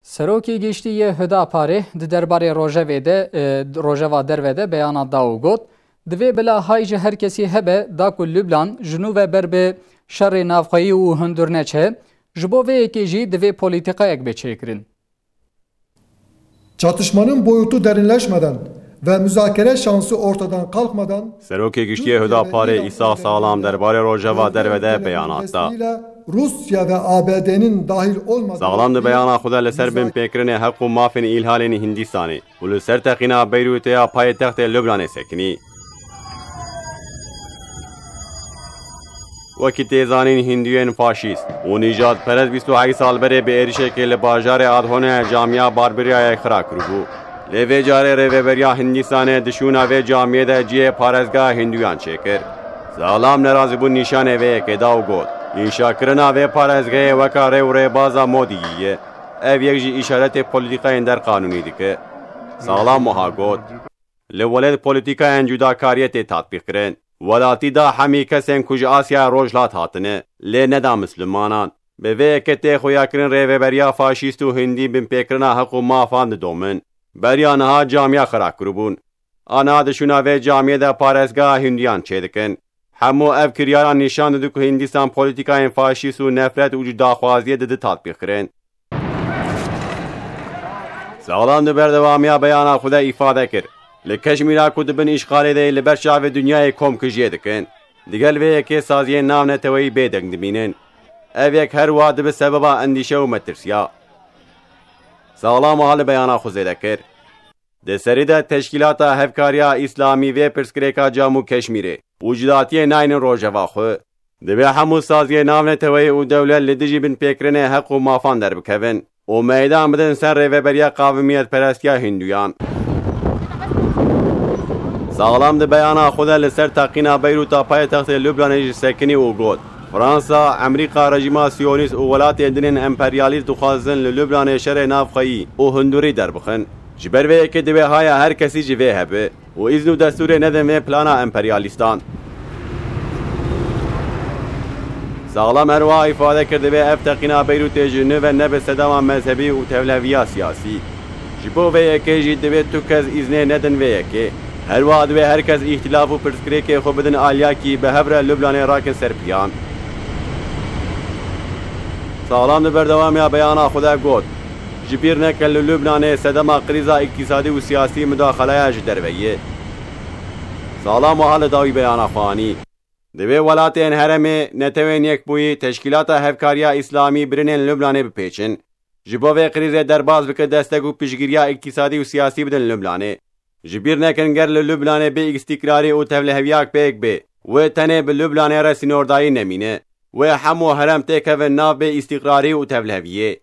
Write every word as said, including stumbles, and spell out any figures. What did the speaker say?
Serokê Giştî yê Hudaparê di derbarê rojevê de, e, rojeva derve de beyana da û got, divê bila hay ji her kesî hebe da ku Lubnan ji nû ve ber bi şerê navxweyî û hundir neçe, ji bo vê yekê jî divê polîtîkayek bê çêkirin. Çatışmanın boyutu derinleşmeden ve müzakere şansı ortadan kalkmadan Serokê Giştî yê Hudaparê Îsa Saxlam derbarê rojeva derve de beyanat da. Rusya ve A B D'nin dahil olmadığı Saxlam di beyana xwe de li ser binpêkirinê heq û mafên îhlalên Hindistanê û li ser teqîna Beyrûtê ya paytextê Lubnanê sekinî. Wekî tê zanîn, Hindiyên faşîst û nîjadperest bîst û heşt sal berê bi êrişekê li bajarê Adhone camiya Barbiryayê xira kiribû. Lê vê carê rêveberiya Hindistanê di şûna vê camiyê de cihê parêzgeha Hinduyan çêkir. Saxlam nerazîbûn nîşanê vê yekê da û got, Înşakirina vê parêzgehê weka rê û rêbaza Modiyî ye. Ev yek jî îşaretê polîtîkayên der qanûnî dike. Saxlam wiha got, Li welêt polîtîkayên cudakariyê tê tatbîqkirin. Welatî da hemî kesên ku ji Asyaya Rojhilat hatine, lê ne da Mislimanan. Bi vê yekê tê xuyakirin rêveberiya faşîst û hindî binpêkirina heq û mafan didomin. Beriya niha camiya xira kiribûn. A niha di şûna vê camiyê de parêzgeha Hindiyan çêdikin. Hemû ev kiryara nîşan dide ku Hindistan polîtîkayên faşîst û nefret û cudaxwaziyê dide tatbîqkirin. Saxlam di berdewamiya beyana xwe de îfade kir, Li Keşmîra ku di bin îşxalê de yê li ber çavê dinyayê komkujiyê dikin, digel vê yekê saziyên navneteweyî bêdeng dimînin. Ev yek her wiha dibe sebeba endîşe û metirsiya. Saxlam wiha li beyana xwe zêde kir, Di serî de Teşkîlata Hevkariya Îslamî vê pirsgirêka Cam û Keşmîrê û cudatiyê naynin rojeva xwe. Divê hemû saziyê navneteweyî û dewlet li dijî binpêkirinê heq û mafan derbikevin û meydan bidin ser rêveberiya qavimiyetperestiya Hînduyan. Saxlam di beyana xwe de li ser teqîna Beyrûta paytextê Lubnanê jî sekinî û got, Fransa, Emerîka, rejîma Siyonîst û welatên din ên emperyalîst dixwazin li Lubnanê şerê navxweyî û hundurî derbixin. Ji ber vê yekê divê haya her kesî ji vê hebe û îzn û destûrê nedin vê plana emperyalîstan. Saxlam her wiha îfade kir, divê ev teqîna Beyrûtê ji nû ve nebe sedema mezhebî û tevleheviya siyasî. Ji bo vê yekê jî divê tu kes îznê nedin vê yekê. Her wiha divê her kes îhtilaf û pirsgirêkê xwe bidin aliyakî, bi hev re Lubnanê rakin ser piyan. Saxlam di berdewamiya beyana xwe de got, Ji bîr neke li Lubnanê sedema krîza îktisadî û siyasî mudaxaleya ji derve ye. Saxlam wiha li dawî beyana xwe anî, Divê welatên herêmê, Netewên Yekbûyî, Teşkîlata Hevkariya Îslamî birînên Lubnanê bipêçin. Ji bo vê krîzê derbas bike destek û piştgiriya îktisadî û siyasî bidin Lubnanê. Ji bîr nekin, ger li Lubnanê bê îstîkrarî û tevliheviyak pêk bê, wê tenê bi Lubnanê re sînordayî nemîne. Wê hemû herêm têkevin nav bê îstîkrarî û tevliheviyê.